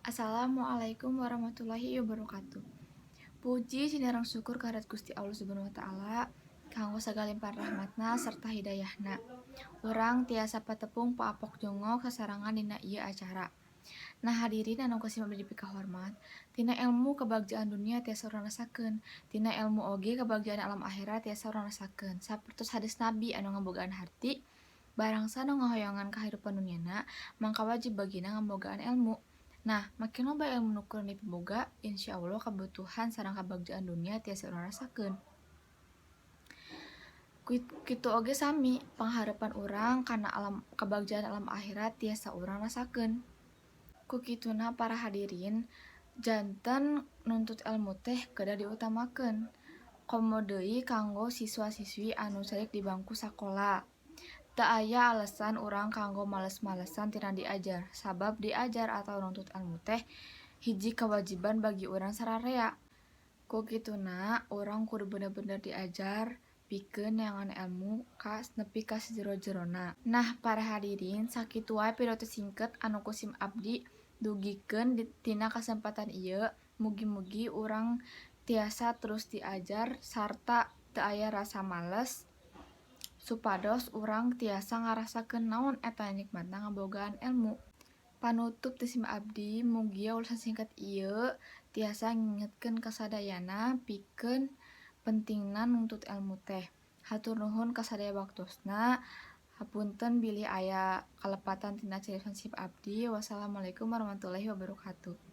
Assalamualaikum warahmatullahi wabarakatuh. Puji sinareng syukur kehadirat Gusti Allah Subhanahu wa Taala kanggo sagala limpahan rahmatna serta hidayahna. Urang tiasa patepung paapok jongok sasarengan dina ieu acara. Nah, hadirin anu ku sim abdi dipikahormat, tina ilmu kebagjaan dunia tiasa urang rasakeun, tina ilmu oge kebagjaan alam akhirat tiasa urang rasakeun. Sapertos hadis Nabi anu ngabogaan harti, barang saha nu ngahoyongan kahirupan duniana, mangka wajib bagina ngabogaan ilmu. Nah, makin loba ilmu nu kurang dipiboga, insyaallah kabutuhan sareng kabagjaan dunia tiasa urang rasakeun. Kitu oge sami, pangharepan urang kana alam kabagjaan alam akhirat tiasa urang rasakeun. Ku kituna, para hadirin, janten nuntut ilmu teh kedah diutamakeun. Komo deui kanggo siswa-siswi anu calik di bangku sakola. Teu aya alasan urang kanggo males-malesan tina diajar, sabab diajar atawa nuntut ilmu teh hiji kewajiban bagi urang sararea. Ku kituna, urang kudu bener-bener diajar pikeun neangan ilmu ka nepi ka sajero-jerona. Nah, para hadirin, sakitu wae pidato singket anu ku sim abdi dugikeun tina kasempatan ieu. Mugi-mugi urang tiasa terus diajar sarta teu aya rasa males supados urang tiasa ngarasakeun naon eta nikmatna ngabogaan ilmu. Panutup ti sim abdi, mugia ulasan singkat ieu tiasa ngingetkeun ka sadayana pikeun pentingna nuntut ilmu teh. Hatur nuhun ka sadaya waktosna. Hapunten bilih aya kalepatan tina cariosan sim abdi. Wassalamualaikum warahmatullahi wabarakatuh.